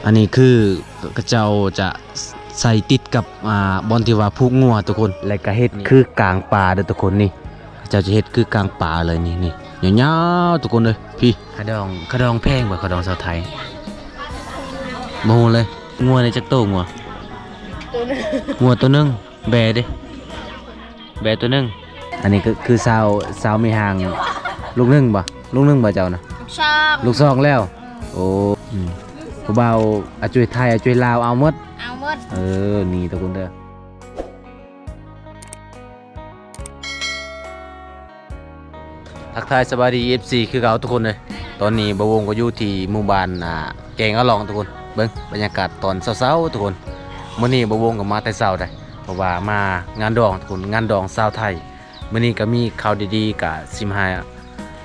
ອັນນີ້ຄືເຂົາເຈົ້າຈະໃສ່ຕິດກັບ ອ່າ ບ່ອນທີ່ວ່າຜູກງົວທຸກຄົນ ແລະກະເຮັດຄືກາງປ່າເດີທຸກຄົນ. ນີ້ເຂົາເຈົ້າຈະເຮັດຄືກາງປ່າເລີຍ ນີ້ ນີ້ຍາວໆທຸກຄົນເອີຍ. ພີ້ ຂາດອງ ຂາດອງແພງບໍ່? ຂາດອງຊາວໄທ ບໍ່ຮູ້ເລີຍ. ງົວໄດ້ຈັກໂຕ? ງົວ ໂຕໜຶ່ງ ງົວໂຕໜຶ່ງ. ແບເດ້ ແບໂຕໜຶ່ງ. ອັນນີ້ຄື ຄືຊາວ ຊາວມີຫາງ ລູກໜຶ່ງບໍ່? ລູກໜຶ່ງບໍ່ເຈົ້ານະ? ລູກສອງ ລູກສອງແລ້ວ. ໂອ້ ອືມ ຜູ້ບ່າວອາຈຸຍໄທ ອາຈຸຍລາວ ເອົາໝົດ ເອົາໝົດ. ເອີ ນີ້ທຸກຄົນເດີ. ທັກທາຍສະບາຍດີ ເອັຟຊີ ຄືເກົ່າທຸກຄົນເອີຍ. ຕອນນີ້ບ່າວວົງກໍຢູ່ທີ່ໝູ່ບ້ານ ອ່າ ແກງອາຫຼອງທຸກຄົນ. ເບິ່ງບັນຍາກາດຕອນເຊົ້າໆທຸກຄົນ. ມື້ນີ້ບ່າວວົງກໍມາແຕ່ເຊົ້າໄດ໋ ເພາະວ່າມາງານດອງທຸກຄົນ ງານດອງຊາວໄທ. ມື້ນີ້ກໍມີຂ່າວດີໆ ກໍຊິມາໃຫ້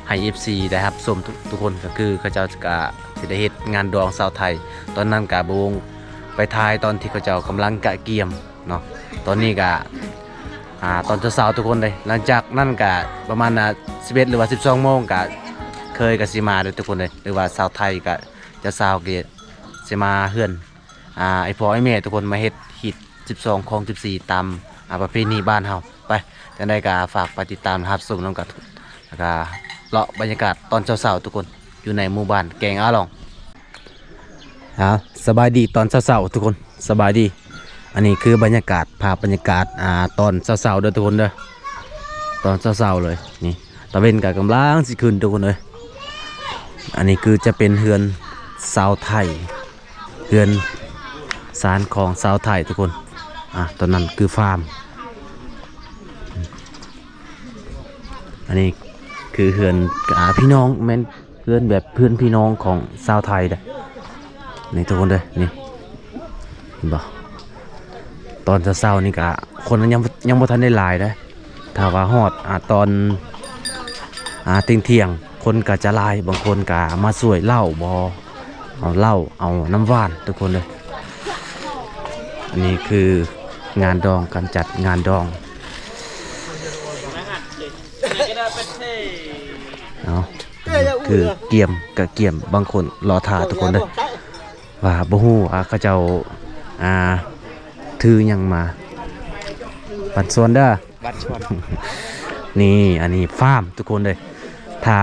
ໃຫ້ ເອັຟຊີ ໄດ້ຮັບຊົມທຸກ ທຸກຄົນ. ກໍຄືເຂົາເຈົ້າກໍຊິໄດ້ເຮັດງານດອງຊາວໄທ. ຕອນນັ້ນກໍບ່າວວົງໄປຖ່າຍຕອນທີ່ເຂົາເຈົ້າກຳລັງກະກຽມ ເນາະ. ຕອນນີ້ກະ ອ່າ ຕອນເຊົ້າໆທຸກຄົນເດ້. ຫຼັງຈາກນັ້ນກະປະມານ ອ່າ ສິບເອັດ ຫຼືວ່າ ສິບສອງໂມງ ກະເຂີຍກະຊິມາເດ້ທຸກຄົນເດ້ ຫຼືວ່າຊາວໄທກະ ເຈົ້າສາວກະຊິມາເຮືອນ ອ່າ ໄອ້ພໍ່ໄອ້ແມ່ທຸກຄົນ ມາເຮັດຮີດສິບສອງ ຄອງສິບສີ່ ຕາມ ອ່າ ປະເພນີບ້ານເຮົາ. ໄປ ຈັ່ງໃດກະຝາກໄປຕິດຕາມຮັບຊົມນຳກັນ ແລ້ວກະເລາະບັນຍາກາດຕອນເຊົ້າໆທຸກຄົນ ຢູ່ໃນໝູ່ບ້ານແກງອາຫຼອງ. ເອົາ ສະບາຍດີຕອນເຊົ້າໆທຸກຄົນ ສະບາຍດີ. ອັນນີ້ຄືບັນຍາກາດ ພາບບັນຍາກາດ ອ່າ ຕອນເຊົ້າໆເດີທຸກຄົນເດີ ຕອນເຊົ້າໆເລີຍ. ນີ້ຕາເວັນກໍກຳລັງຊິຂຶ້ນທຸກຄົນເອີຍ. ອັນນີ້ຄືຈະເປັນເຮືອນຊາວໄທ ເຮືອນຊານຂອງຊາວໄທທຸກຄົນ. ອ່າ ຕອນນັ້ນຄືຟາມ ອັນນີ້ຄືເຮືອນ ອ່າ ພີ່ນ້ອງ ແມ່ນເຮືອນແບບເພື່ອນພີ່ນ້ອງຂອງຊາວໄທເດ້ ນີ້ທຸກຄົນເດີ. ນີ້ເຫັນບໍ່ ຕອນເຊົ້າໆນີ້ກະຄົນຍັງ ຍັງບໍ່ທັນໄດ້ຫຼາຍເດ້. ຖ້າວ່າຮອດ ອ່າ ຕອນ ອ່າ ທ່ຽງໆ ຄົນກະຈະຫຼາຍ ບາງຄົນກະມາຊ່ວຍເຫຼົ້າບໍ່ ເອົາເຫຼົ້າ ເອົານ້ຳຫວານທຸກຄົນເດີ. ອັນນີ້ຄືງານດອງ ການຈັດງານດອງ. ເອົາ ຄືກຽມກະກຽມ ບາງຄົນລໍຖ້າທຸກຄົນເດີ ວ່າບໍ່ຮູ້ວ່າເຂົາເຈົ້າ ອ່າ ຖືຫຍັງມາ ບັນຊວນເດີ ບັນຊວນ. ນີ້ ອັນນີ້ຟາມທຸກຄົນເດີ ຖ້າ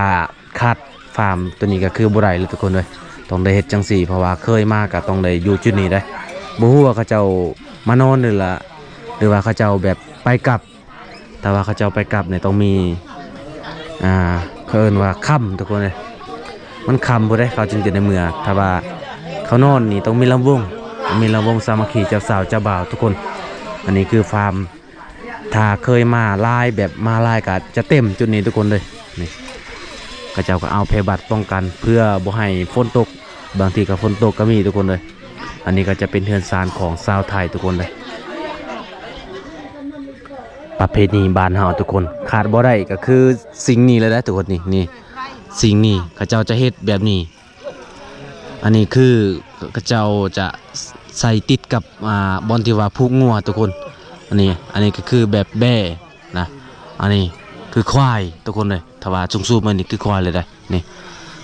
ຂາດຟາມໂຕນີ້ກໍຄືບໍ່ໄດ້ເລີຍທຸກຄົນເອີຍ ຕ້ອງໄດ້ເຮັດຈັ່ງຊີ້ ເພາະວ່າເຄີຍມາກໍຕ້ອງໄດ້ຢູ່ຈຸດນີ້ເດ້. ບໍ່ຮູ້ວ່າເຂົາເຈົ້າມານອນ ຫຼືລະ ຫຼືວ່າເຂົາເຈົ້າແບບໄປກັບ. ຖ້າວ່າເຂົາເຈົ້າໄປກັບນີ້ຕ້ອງມີ ອ່າ ເຂົາເອີ້ນວ່າຄ່ຳທຸກຄົນເອີຍ ມັນຄ່ຳພຸ້ນເດ້ ເຂົາຈຶ່ງຈະໄດ້ເມືອ. ຖ້າວ່າເຂົານອນນີ້ຕ້ອງມີລຳວົງ ຕ້ອງມີລຳວົງສາມັກຄີ ເຈົ້າສາວເຈົ້າບ່າວທຸກຄົນ. ອັນນີ້ຄືຟາມ ຖ້າເຄີຍມາຫຼາຍ ແບບມາຫຼາຍກໍຈະເຕັມຈຸດນີ້ທຸກຄົນເລີຍ. ນີ້ເຂົາເຈົ້າກໍເອົາແພບັດປ້ອງກັນ ເພື່ອບໍ່ໃຫ້ຝົນຕົກ ບາງທີກໍຝົນຕົກກໍມີທຸກຄົນເລີຍ. ອັນນີ້ກໍຈະເປັນເຮືອນຊານຂອງຊາວໄທທຸກຄົນເລີຍ. ປະເພນີບ້ານເຮົາທຸກຄົນ ຂາດບໍ່ໄດ້ກໍຄືສິ່ງນີ້ເລີຍເດ້ທຸກຄົນ. ນີ້ ນີ້ ສິ່ງນີ້ເຂົາເຈົ້າຈະເຮັດແບບນີ້. ອັນນີ້ຄືເຂົາເຈົ້າຈະໃສ່ຕິດກັບ ອ່າ ບ່ອນທີ່ວ່າຜູກງົວທຸກຄົນ. ອັນນີ້ ອັນນີ້ກໍຄືແບບແບ້ນະ ອັນນີ້ຄືຄວາຍທຸກຄົນເລີຍ. ຖ້າວ່າສູງໆມານີ້ຄືຄວາຍເລີຍເດ້. ນີ້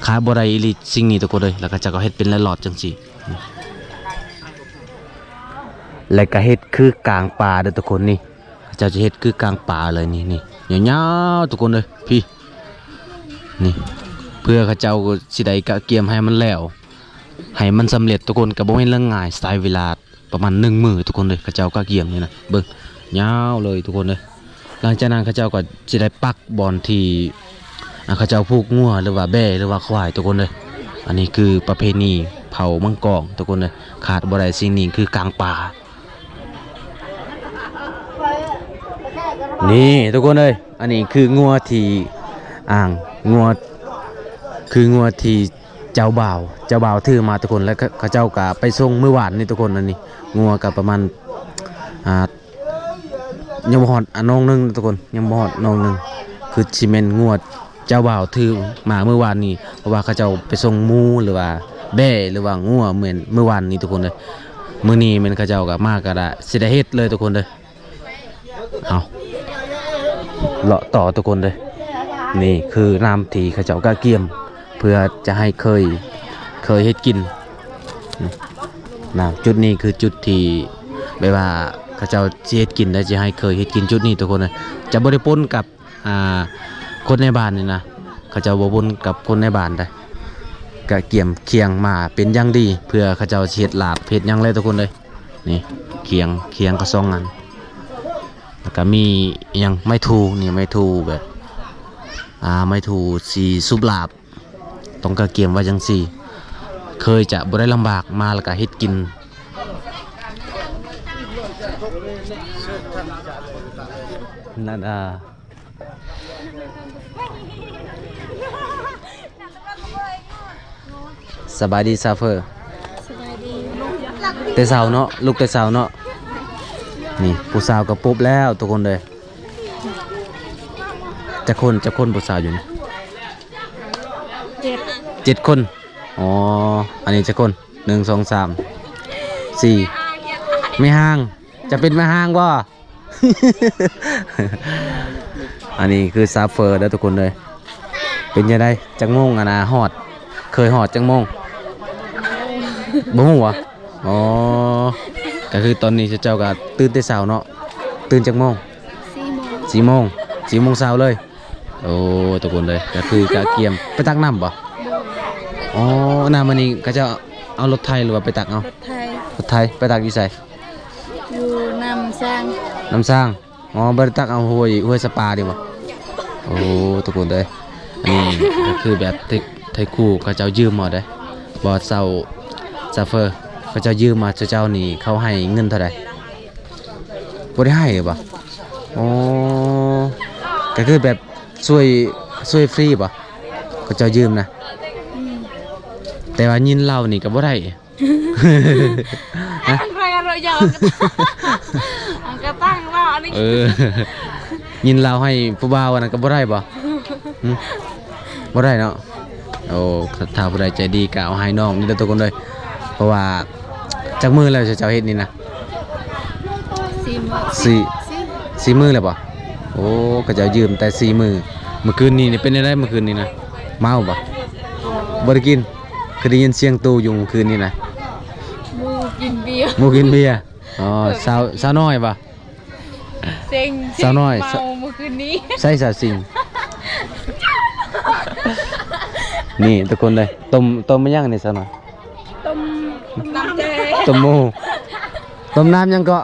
ຂາດບໍ່ໄດ້ອີ່ຫຼີສິ່ງນີ້ທຸກຄົນເລີຍ. ແລ້ວເຂົາເຈົ້າກໍເຮັດເປັນລອດໆຈັ່ງຊີ້ ແລ້ວກໍເຮັດຄືກາງປ່າເດີທຸກຄົນ. ນີ້ເຂົາເຈົ້າຈະເຮັດຄືກາງປ່າເລີຍ. ນີ້ ນີ້ຍາວໆທຸກຄົນເລີຍ ພີ້. ນີ້ ເພື່ອເຂົາເຈົ້າກໍຊິໄດ້ກະກຽມໃຫ້ມັນແລ້ວ ໃຫ້ມັນສຳເລັດທຸກຄົນ ກໍບໍ່ແມ່ນເລື່ອງງ່າຍ ໃຊ້ເວລາປະມານໜຶ່ງມື້ທຸກຄົນເລີຍ. ເຂົາເຈົ້າກະກຽມນີ້ນະ ເບິ່ງ ຍາວເລີຍທຸກຄົນເລີຍ. ຫຼັງຈາກນັ້ນເຂົາເຈົ້າກໍຊິໄດ້ປັກບ່ອນທີ່ ອ່າ ເຂົາເຈົ້າຜູກງົວ ຫຼືວ່າແບ້ ຫຼືວ່າຄວາຍທຸກຄົນເລີຍ. ອັນນີ້ຄືປະເພນີເຜົ່າມັງກອງທຸກຄົນເລີຍ. ຂາດບໍ່ໄດ້ສິ່ງນີ້ຄືກາງປ່າ. ນີ້ທຸກຄົນເອີຍ ອັນນີ້ຄືງົວທີ່ ອ່າ ງົວ ຄືງົວທີ່ເຈົ້າບ່າວ ເຈົ້າບ່າວຖືມາທຸກຄົນ ແລ້ວເຂົາເຈົ້າກໍໄປສົ່ງມື້ວານນີ້ທຸກຄົນ. ອັນນີ້ງົວກໍປະມານ ອ່າ ຍັງບໍ່ຮອດ ອ່າ ໜ່ອງໜຶ່ງທຸກຄົນ ຍັງບໍ່ຮອດໜ່ອງໜຶ່ງ. ຄືຊິແມ່ນງົວເຈົ້າບ່າວຖືມາມື້ວານນີ້ ເພາະວ່າເຂົາເຈົ້າໄປສົ່ງໝູ ຫຼືວ່າແບ້ ຫຼືວ່າງົວ ແມ່ນມື້ວານນີ້ທຸກຄົນເອີຍ. ມື້ນີ້ແມ່ນເຂົາເຈົ້າກໍມາກໍໄດ້ ຊິໄດ້ເຮັດເລີຍທຸກຄົນເດີ. ເອົາ ເລາະຕໍ່ທຸກຄົນເດີ. ນີ້ຄືນ້ຳທີ່ເຂົາເຈົ້າກະກຽມ ເພື່ອຈະໃຫ້ເຄີຍ ເຄີຍເຮັດກິນ. ນະ ຈຸດນີ້ຄືຈຸດທີ່ແບບວ່າເຂົາເຈົ້າຊິເຮັດກິນໄດ້ ຊິໃຫ້ເຄີຍເຮັດກິນຈຸດນີ້ທຸກຄົນເອີຍ ຈະບໍ່ໄດ້ປົນກັບ ອ່າ ຄົນໃນບ້ານນີ້ນະ ເຂົາເຈົ້າບໍ່ປົນກັບຄົນໃນບ້ານໃດ ກະກຽມຄຽງມາເປັນຢ່າງດີ ເພື່ອເຂົາເຈົ້າຊິເຮັດລາບເຮັດຫຍັງແຫຼະທຸກຄົນເອີຍ. ນີ້ຄຽງ ຄຽງກໍສອງອັນ ແລ້ວກໍມີອີ່ຫຍັງ ໄມ້ທູ່ ນີ້ໄມ້ທູ່ແບບ ອ່າ ໄມ້ທູ່ຊິສຸບລາບ ຕ້ອງກະກຽມໄວ້ຈັ່ງຊີ້ ເຄີຍຈະບໍ່ໄດ້ລຳບາກ ມາແລ້ວກະເຮັດກິນ ນັ້ນ ອ່າ ສະບາຍດີຊາເຟີ. ສະບາຍດີ. ແຕ່ເຊົ້າເນາະ ລຸກແຕ່ເຊົ້າເນາະ. ນີ້ຜູ້ສາວກໍປຸບແລ້ວທຸກຄົນເດີ. ຈັກຄົນ ຈັກຄົນຜູ້ສາວຢູ່ນີ້? ເຈັດ ເຈັດຄົນ. ອໍ ອັນນີ້ຈັກຄົນ? ໜຶ່ງ ສອງ ສາມ ສີ່ ແມ່ຮ້າງ. ຈະເປັນແມ່ຮ້າງບໍ່? ອັນນີ້ຄືຊາເຟີເດີທຸກຄົນເດີ. ເປັນຈັ່ງໃດ? ຈັກໂມງ ອັນນ່າ ຮອດ? ເຄີຍຮອດຈັກໂມງ? ບໍ່ຮູ້ຫວາ? ອໍ ກໍຄືຕອນນີ້ເຈົ້າກໍຕື່ນແຕ່ເຊົ້າເນາະ. ຕື່ນຈັກໂມງ? ສີ່ໂມງ ສີ່ໂມງ ສີ່ໂມງເຊົ້າເລີຍ. ໂອ້ ທຸກຄົນເດີ ກໍຄືກະກຽມໄປຕັກນ້ຳບໍ່? ໂດຍ. ອໍ ນ້ຳອັນນີ້ເຂົາເຈົ້າເອົາລົດໄຖ ຫຼືວ່າໄປຕັກເອົາ? ລົດໄຖ. ລົດໄຖ. ໄປຕັກຢູ່ໃສ? ຢູ່ນ້ຳສ້າງ. ນ້ຳສ້າງ. ອໍ ບໍ່ໄດ້ຕັກເອົາຫ້ວຍ ຫ້ວຍສະປານີ້ບໍ່? ໂອ້ ທຸກຄົນເອີຍ ອັນນີ້ກໍຄືແບບໄທ ໄທຄູເຂົາເຈົ້າຢືມເອົາເດ້. ບໍ່ ຊາວ ຊາເຟີ ເຂົາເຈົ້າຢືມມາ ເຈົ້ານີ້ເຂົາໃຫ້ເງິນເທົ່າໃດ? ບໍ່ໄດ້ໃຫ້ບໍ່? ອໍ ກໍຄືແບບຊ່ວຍ ຊ່ວຍຟຣີບໍ່? ເຂົາເຈົ້າຢືມນະ. ອືມ ແຕ່ວ່າຍິນເລົ່ານີ້ກໍບໍ່ໄດ້. ຮະ? ອັນໃດອະເນາະ ຢາກ ອັນກະຕັ້ງວ່າອັນນີ້ ເອີ ຍິນເລົ່າໃຫ້ຜູ້ບ່າວອັນນັ້ນກໍບໍ່ໄດ້ບໍ່? ຫຶ? ບໍ່ໄດ້ເນາະ. ໂອ້ ຖ້າຜູ້ໃດໃຈດີກໍເອົາໃຫ້ນ້ອງນີ້ເດີທຸກຄົນເດີ ເພາະວ່າຈັກມື້ແລ້ວເຈົ້າເຮັດນີ້ນະ? ສີ່ມື້. ສີ່ ສີ່ ສີ່ມື້ແລ້ວບໍ່? ໂອ້ ເຂົາເຈົ້າຢືມແຕ່ສີ່ມື້. ມື້ຄືນນີ້ເປັນແນວໃດ? ມື້ຄືນນີ້ນະ ເມົາບໍ່? ບໍ່ໄດ້ກິນ. ຄືໄດ້ຍິນສຽງຕູ້ຢູ່ມື້ຄືນນີ້ນະ. ໝູ່ກິນເບຍ. ໝູ່ກິນເບຍ. ອໍ ສາວ ສາວນ້ອຍບໍ່? ເຊັງ ສາວນ້ອຍ ເມົາມື້ຄືນນີ້. ໃສສາວຊິງ? ນີ້ທຸກຄົນເດີ ຕົ້ມ ຕົ້ມຫຍັງນີ້ສາວນ້ອຍ? ຕົ້ມ ຕົ້ມນ້ຳແຈ່. ຕົ້ມໝູ ຕົ້ມນ້ຳຫຍັງເກາະ?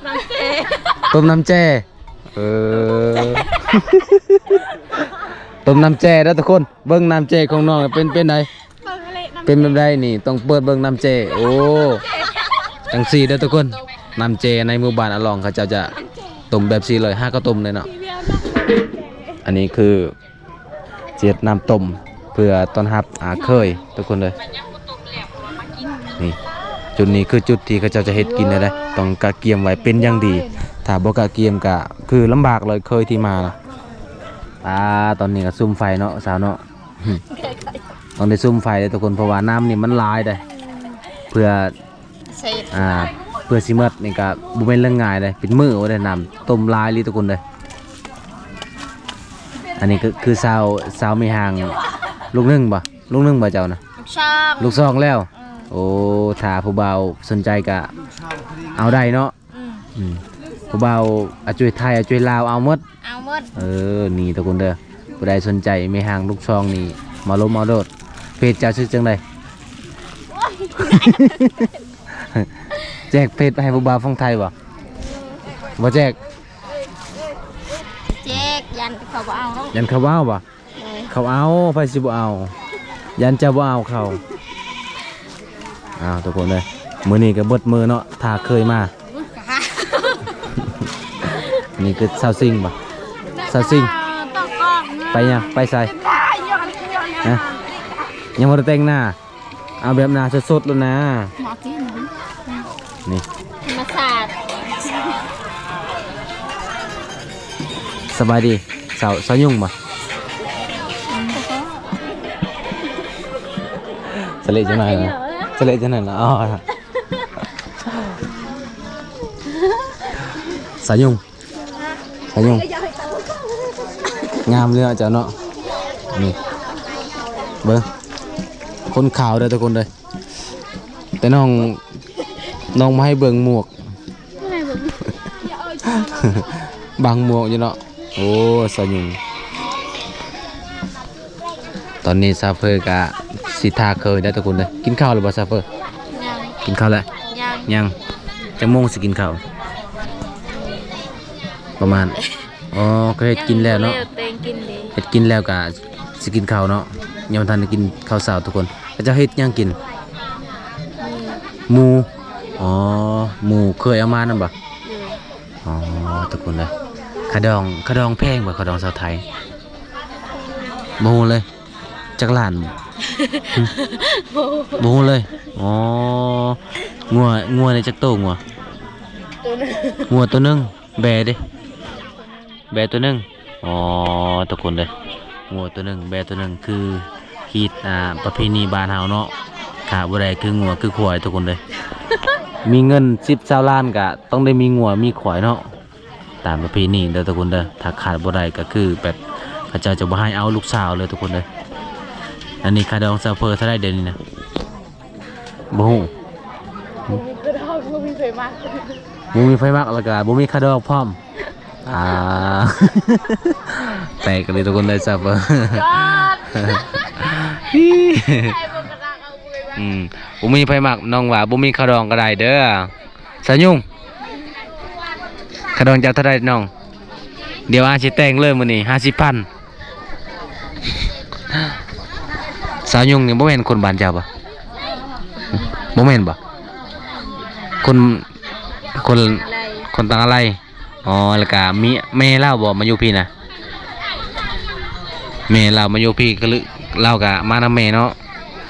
ນ້ຳແຈ່. ຕົ້ມນ້ຳແຈ່. ເອີ ຕົ້ມນ້ຳແຈ່ເດີທຸກຄົນ. ເບິ່ງນ້ຳແຈ່ຂອງນ້ອງເປັນ ເປັນໃດ? ເປັນແບບໃດນີ້? ຕ້ອງເປີດເບິ່ງນ້ຳແຈ່. ໂອ້ ຈັ່ງຊີ້ເດີທຸກຄົນ ນ້ຳແຈ່ໃນໝູ່ບ້ານອາຫຼອງ ເຂົາເຈົ້າຈະຕົ້ມແບບຊີ້ເລີຍ ຫາກະຕົ້ມເລີຍເນາະ. ອັນນີ້ຄື ເຮັດນ້ຳຕົ້ມເພື່ອຕ້ອນຮັບ ອາ ເຄີຍທຸກຄົນເດີ. ນີ້ ຈຸດນີ້ຄືຈຸດທີ່ເຂົາເຈົ້າຈະເຮັດກິນເລີຍເດ້ ຕ້ອງກະກຽມໄວ້ເປັນຢ່າງດີ. ຖ້າບໍ່ກະກຽມກະຄືລຳບາກເລີຍ ເຄີຍທີ່ມານະ. ອາ ຕອນນີ້ກະສຸມໄຟເນາະ ສາວເນາະ. ຕ້ອງໄດ້ສຸມໄຟເດ້ທຸກຄົນ ເພາະວ່ານ້ຳນີ້ມັນຫຼາຍເດ້ ເພື່ອ ເສດ ອ່າ ເພື່ອຊິໝົດນີ້ກະບໍ່ແມ່ນເລື່ອງງ່າຍເດ້ ເປັນມື້ເດ້ ນ້ຳຕົ້ມຫຼາຍອີ່ຫຼີທຸກຄົນເດ້. ອັນນີ້ຄື ຄືຊາວ ຊາວແມ່ຮ້າງ ລູກໜຶ່ງບໍ່? ລູກໜຶ່ງບໍ່ເຈົ້ານະ? ລູກສອງ. ລູກສອງແລ້ວ. ອືມ ໂອ້ ຖ້າຜູ້ບ່າວສົນໃຈກະເອົາໄດ້ເນາະ. ອືມ ອືມ ຜູ້ບ່າວອາ ຈຸ້ຍໄທ ອາ ຈຸ້ຍລາວ ເອົາໝົດ. ເອົາໝົດ. ເອີ ນີ້ທຸກຄົນເດີ ຜູ້ໃດສົນໃຈແມ່ຮ້າງລູກສອງນີ້ ມາລົມເອົາໂລດ. ເຟສເຈົ້າຊື່ຈັ່ງໃດ? ແຈກເຟສໄປໃຫ້ຜູ້ບ່າວຝັ່ງໄທບໍ່? ບໍ່ແຈກ. ແຈກ ຢ້ານເຂົາບໍ່ເອົາ. ຢ້ານເຂົາບໍ່ເອົາບໍ່? ເອີ ເຂົາເອົາ ໃຜຊິບໍ່ເອົາ? ຢ້ານເຈົ້າບໍ່ເອົາເຂົາ. ອ້າວ ທຸກຄົນເອີຍ ມື້ນີ້ກໍເບິດມື້ເນາະ ຖ້າເຄີຍມາ. ນີ້ຄືສາວຊິງບໍ່? ສາວຊິງ ໄປຫຍັງ? ໄປໃສ? ຮະ? ຍັງບໍ່ໄດ້ແຕ່ງໜ້າ. ເອົາແບບໜ້າສົດໆໂລດນາ. ໝໍຈິງ ນີ້ ທຳມະຊາດ. ສະບາຍດີ ສາວ ສາວຍຸງບໍ່? ສະເລະຈັງໜ້ອຍນະ ສະເລະຈັງໜ້ອຍນະ. ອໍ ສາວຍຸງ. ອາຍຸ ງາມເລີຍເຈົ້າເນາະ. ນີ້ ເບິ່ງ ຄົນຂາວເດີທຸກຄົນເດີ. ແຕ່ນ້ອງ ນ້ອງບໍ່ໃຫ້ເບິ່ງໝວກ ບໍ່ໃຫ້ເບິ່ງ ບັງໝວກຢູ່ເນາະ. ໂອ້ ສາວຍຸງ ຕອນນີ້ສາວເຟີກະຊິຖ້າເຄີຍໄດ້ທຸກຄົນເດີ. ກິນເຂົ້າແລ້ວບໍ່ສາວເຟີ? ຍັງ. ກິນເຂົ້າແລ້ວ? ຍັງ. ຍັງ. ຈັກໂມງຊິກິນເຂົ້າ? ປະມານ ອໍ ກໍເຮັດກິນແລ້ວເນາະ. ແຕ່ງກິນເດ້ ເຮັດກິນແລ້ວກະຊິກິນເຂົ້າເນາະ. ຍັງບໍ່ທັນໄດ້ກິນເຂົ້າເຊົ້າທຸກຄົນ. ເຂົາເຈົ້າເຮັດຫຍັງກິນ? ໝູ. ໝູ. ອໍ ໝູເຄີຍເອົາມານຳບໍ່? ເອີ. ອໍ ທຸກຄົນເດີ ຂາດອງ ຂາດອງແພງບໍ່? ຂາດອງຊາວໄທ ບໍ່ຮູ້ເລີຍ. ຈັກລ້ານ? ບໍ່ຮູ້ເລີຍ. ອໍ ງົວ ງົວນີ້ຈັກໂຕ? ງົວ ໂຕໜຶ່ງ ງົວໂຕໜຶ່ງ. ແບເດ? ແບໂຕໜຶ່ງ. ອໍ ທຸກຄົນເດີ ງົວໂຕໜຶ່ງ ແບໂຕໜຶ່ງ ຄືຮີດ ອ່າ ປະເພນີບ້ານເຮົາເນາະ. ຂາດບໍ່ໄດ້ຄືງົວຄືຄວາຍທຸກຄົນເດີ. ມີເງິນສິບຊາວລ້ານກະຕ້ອງໄດ້ມີງົວມີຄວາຍເນາະ ຕາມປະເພນີເດີທຸກຄົນເດີ. ຖ້າຂາດບໍ່ໄດ້ກໍຄືແບບເຂົາເຈົ້າຈະບໍ່ໃຫ້ເອົາລູກສາວເລີຍທຸກຄົນເດີ. ອັນນີ້ຂາດອງຊາວເຟີເທົ່າໃດດຽວນີ້ນະ? ບໍ່ຮູ້. ບໍ່ມີໃຜມັກ ບໍ່ມີໃຜມັກ ແລ້ວກໍບໍ່ມີຂາດອງພ້ອມ. ອ່າ ແປກອີ່ຫຼີທຸກຄົນເດີ ຊາວເຟີ. ອືມ ບໍ່ມີໃຜມັກ ນ້ອງວ່າບໍ່ມີຂາດອງກໍໄດ້ເດີ. ສາວຍຸງ ຂາດອງເຈົ້າເທົ່າໃດນ້ອງ? ດຽວອ້າຍຊິແຕ່ງເລີຍມື້ນີ້ ຫ້າສິບພັນ. ສາວຍຸງນີ້ບໍ່ແມ່ນຄົນບ້ານເຈົ້າບໍ່? ບໍ່ແມ່ນບໍ່? ຄົນ ຄົນ ຄົນຕັງອາໄລ. ອໍ ແລ້ວກະມີແມ່ລາວບໍ່ມາຢູ່ພີ້ນະ? ແມ່ລາວມາຢູ່ພີ້ ກໍລະ ລາວກະມານຳແມ່ເນາະ.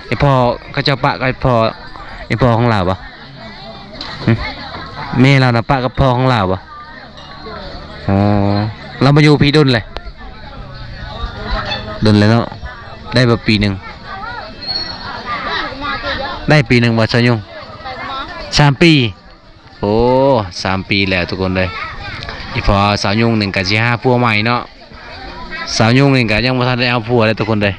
ໄອ້ພໍ່ເຂົາເຈົ້າປະກັບໄອ້ພໍ່ ໄອ້ພໍ່ຂອງລາວບໍ່? ຫຶ ແມ່ລາວນະປະກັບພໍ່ຂອງລາວບໍ່? ອໍ ລາວມາຢູ່ພີ້ດົນແລ້ວ? ດົນແລ້ວເນາະ. ໄດ້ບໍ່ປີໜຶ່ງ? ໄດ້ປີໜຶ່ງບໍ່ສາວຍຸງ? ສາມປີ. ໂອ້ ສາມປີແລ້ວທຸກຄົນເດີ. ອີ່ພໍ່ສາວຍຸງນີ້ກໍຊິຫາຜົວໃໝ່ເນາະ. ສາວຍຸງນີ້ກໍຍັງບໍ່ທັນໄດ້ເອົາຜົວເລີຍທຸກຄົນເດີ.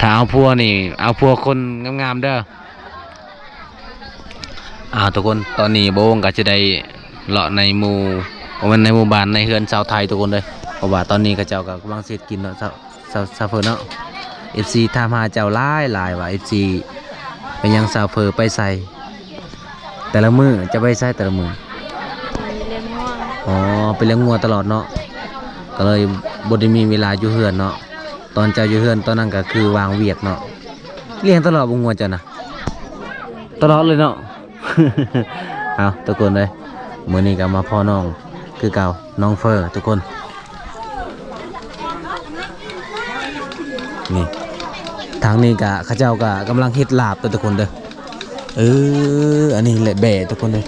ຖ້າເອົາຜົວນີ້ ເອົາຜົວຄົນງາມໆເດີ. ອ້າວ ທຸກຄົນ ຕອນນີ້ໂບວງກໍຈະໄດ້ເລາະໃນໝູ່ ບໍ່ແມ່ນໃນໝູ່ບ້ານ ໃນເຮືອນຊາວໄທທຸກຄົນເດີ. ເພາະວ່າຕອນນີ້ເຂົາເຈົ້າກໍກຳລັງຊິເຮັດກິນເນາະ ຊາວ ຊາວ ຊາວເຟີເນາະ. ເອັຟຊີຖາມຫາເຈົ້າຫຼາຍໆວ່າ ເອັຟຊີ ເປັນຫຍັງສາວເຟີໄປໃສ? ແຕ່ລະມື້ເຈົ້າໄປໃສແຕ່ລະມື້? ໄປລ້ຽງງົວ. ອໍ ໄປລ້ຽງງົວຕະຫຼອດເນາະ ກໍເລີຍບໍ່ໄດ້ມີເວລາຢູ່ເຮືອນເນາະ. ຕອນເຈົ້າຢູ່ເຮືອນຕອນນັ້ນກໍຄືວ່າງວຽກເນາະ. ລ້ຽງຕະຫຼອດບໍ່ງົວເຈົ້ານະ? ຕະຫຼອດເລີຍເນາະ. ເອົາ ທຸກຄົນເອີຍ ມື້ນີ້ກໍມາພໍ້ນ້ອງຄືເກົ່າ ນ້ອງເຟີທຸກຄົນ. ນີ້ ທາງນີ້ກະເຂົາເຈົ້າກະກຳລັງເຮັດລາບເດີທຸກຄົນເດີ. ເອີ ອັນນີ້ແຫຼະແບ້ທຸກຄົນເດີ.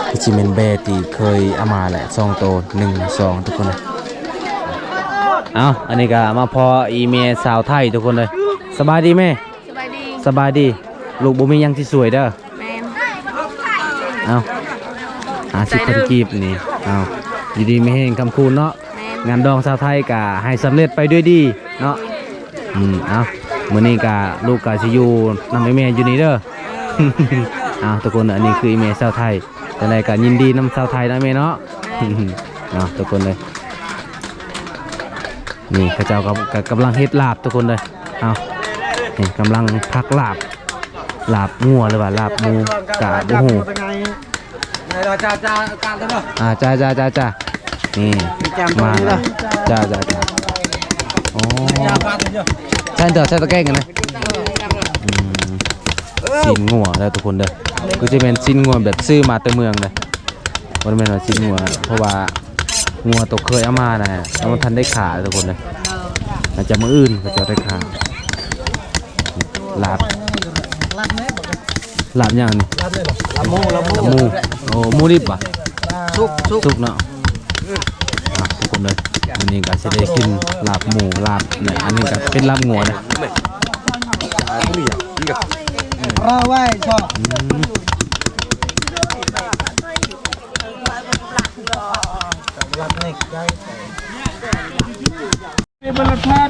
ຄືຊິແມ່ນແບ້ທີ່ເຄີຍເອົາມາແຫຼະ ສອງໂຕ ໜຶ່ງ ສອງ ທຸກຄົນເດີ. ເອົາ ອັນນີ້ກະມາພໍ້ອີ່ແມ່ສາວໄທທຸກຄົນເດີ. ສະບາຍດີແມ່. ສະບາຍດີ ສະບາຍດີ. ລູກບໍ່ມີຫຍັງຊິຊ່ວຍເດີ. ແມ່ນ. ເອົາ ຫ້າສິບພັນກີບນີ້. ເອົາ ຢູ່ດີມີແຮງຄຳຄູນເນາະ. ແມ່ນ. ງານດອງຊາວໄທກະໃຫ້ສຳເລັດໄປດ້ວຍດີເນາະ. ອືມ ເອົາ ມື້ນີ້ກະລູກກະຊິຢູ່ນຳອີ່ແມ່ຢູ່ນີ້ເດີ. ເອົາ ທຸກຄົນ ອັນນີ້ຄືອີ່ແມ່ຊາວໄທ. ຈັ່ງໃດກະຍິນດີນຳຊາວໄທເນາະແມ່ເນາະ. ເອົາ ທຸກຄົນເອີຍ ນີ້ເຂົາເຈົ້າກໍ ກໍກຳລັງເຮັດລາບທຸກຄົນເດີ. ເອົາ ນີ້ກຳລັງພັກລາບ ລາບງົວ ຫຼືວ່າລາບໝູ ກະບໍ່ຮູ້. ອ່າ ຈ້າ ຈ້າ ຈ້າ ນີ້ ມາແລ້ວ ຈ້າ ຈ້າ ຈ້າ. ອໍ ໃສ່ເດີ ໃສ່ຕະແກງກັນນະ. ອືມ ຊີ້ນງົວເດີທຸກຄົນເດີ. ຄືຊິແມ່ນຊີ້ນງົວແບບຊື້ມາແຕ່ເມືອງເດີ. ບໍ່ໄດ້ແມ່ນວ່າຊີ້ນງົວ ເພາະວ່າງົວໂຕເຄີຍເອົາມານະ ຍັງບໍ່ທັນໄດ້ຂາທຸກຄົນເດີ. ໜ້າຈະມື້ອື່ນເຂົາເຈົ້າໄດ້ຂາ. ລາບ ລາບຫຍັງນີ້? ລາບໝູ ລາບໝູ. ໂອ້ ໝູດິບບໍ່? ສຸກ ສຸກ ສຸກເນາະ. ອ່ະ ທຸກຄົນເດີ ມື້ນີ້ກໍຊິໄດ້ກິນລາບໝູ ລາບນີ້ ອັນນີ້ກໍເປັນລາບງົວເດີ. ອືມ ເປັນບັນລະທັດ.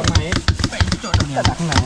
າໄໝ ໄປຈົດເອົານີ້ ແຕ່ໜັກໜາ